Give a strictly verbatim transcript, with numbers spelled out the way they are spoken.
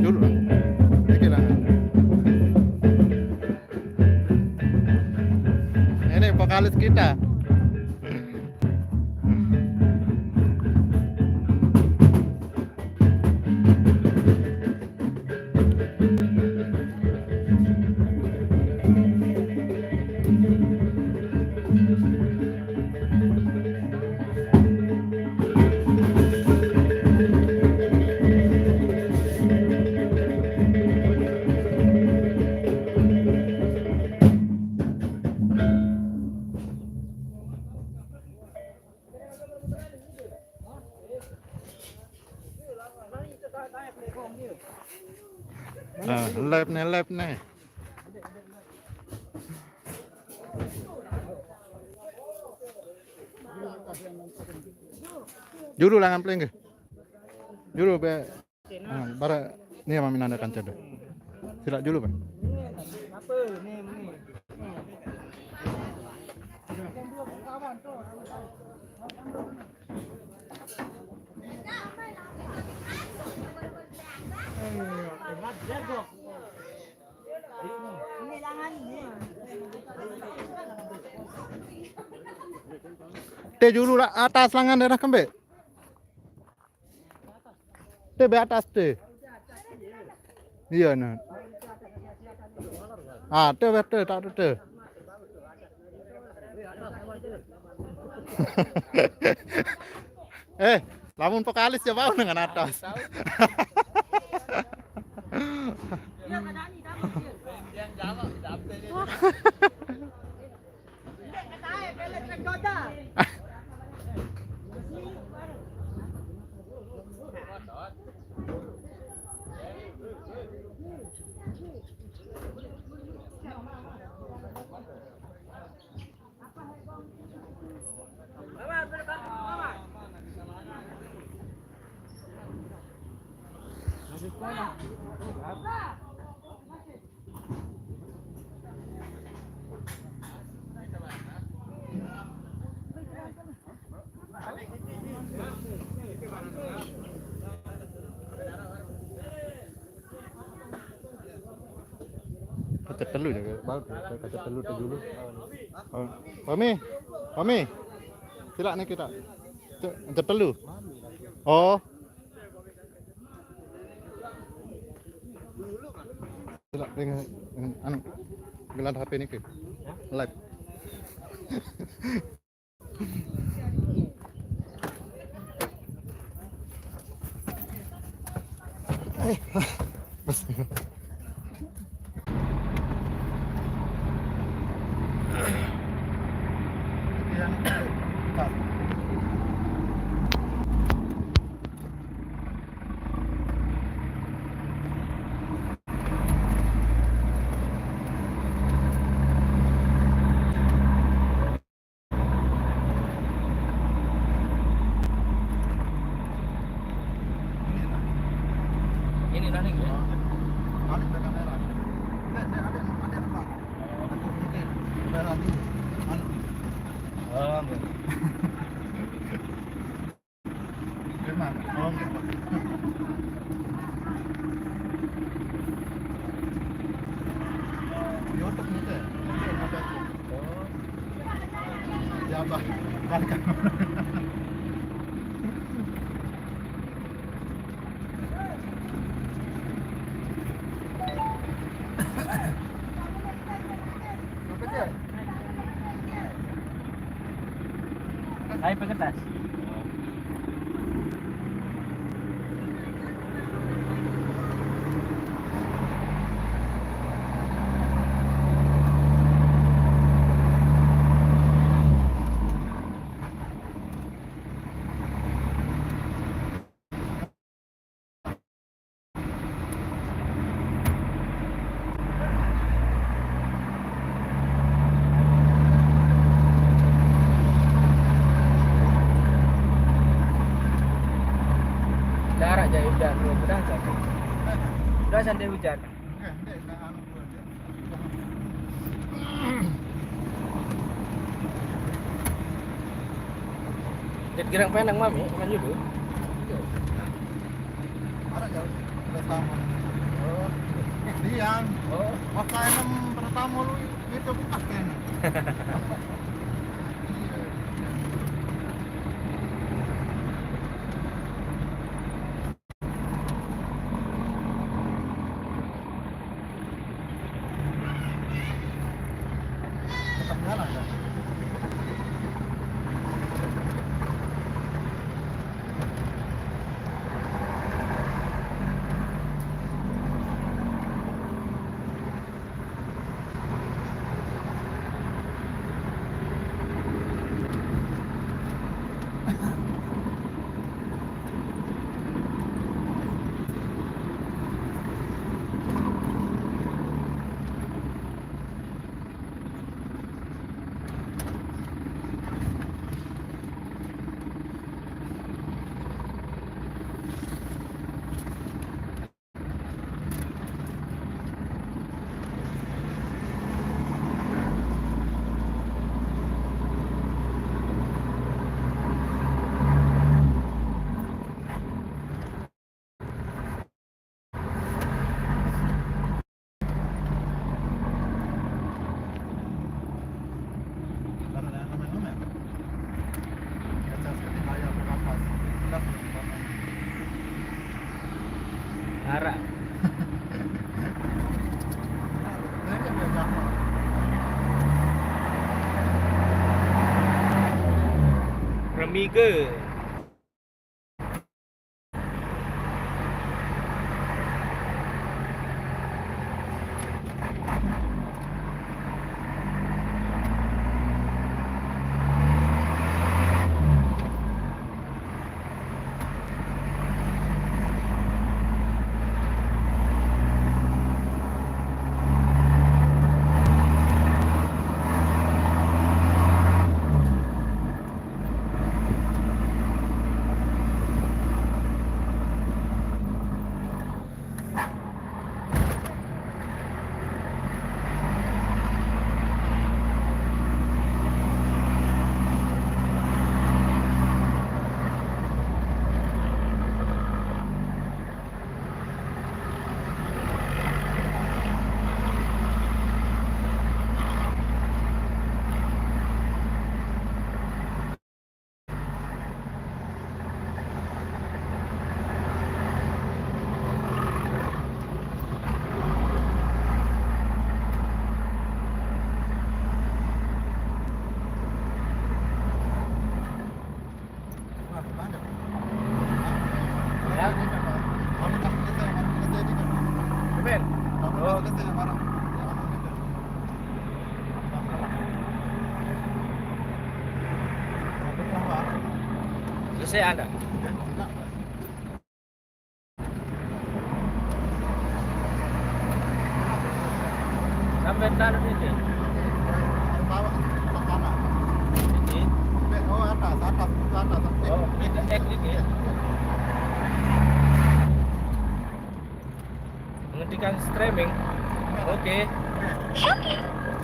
Dulu lah. Iki lah. Ini vokalis kita. Ah, live nih, live nih. Julu lah ngampling ke. Julu be. Ah, bara nih mami nanda kanca do. Sila julu, Bang. Te julu lah atas langan daerah kembe. Te be atas te. Iya, nah. Ah, te be te, tak te, te. Eh, lamun vokalis ya bau dengan atas. Kaca telu ya, baru tuh, kaca telu tuh dulu. Oh, Pami, Pami, sila nih kita. Tuh, kaca telu. Oh. Sila, dengan, dengan, anu, gelar H P nih, Ki. Live. Ini running ya? Balik ke kamera. Lihat, lihat, ada, ada apa? Ada kamera. Anu. Oh, enggak. Memang. Oh, enggak. Di otak nih, Teh. Otak. Oh. Ya, Bah. Balik. Ayo, pakai tas. Hujan, ya, udah santai. Udah santai hujan. Jat girang penang mami, kan dulu. Ada jauh. Pertama. Oh. Diam. Oh. Waktu emang pertama lu itu bekas kan. Tetap jalan kan? Arah. Remiga. Ya. Betul. Oh. Selesai ada. Sampai taruh ini. Bawah, ke kanan. Ini. Oh, atas, atas, ke atas. Oh, ini X ini. Menghentikan streaming. Oke. Shopee.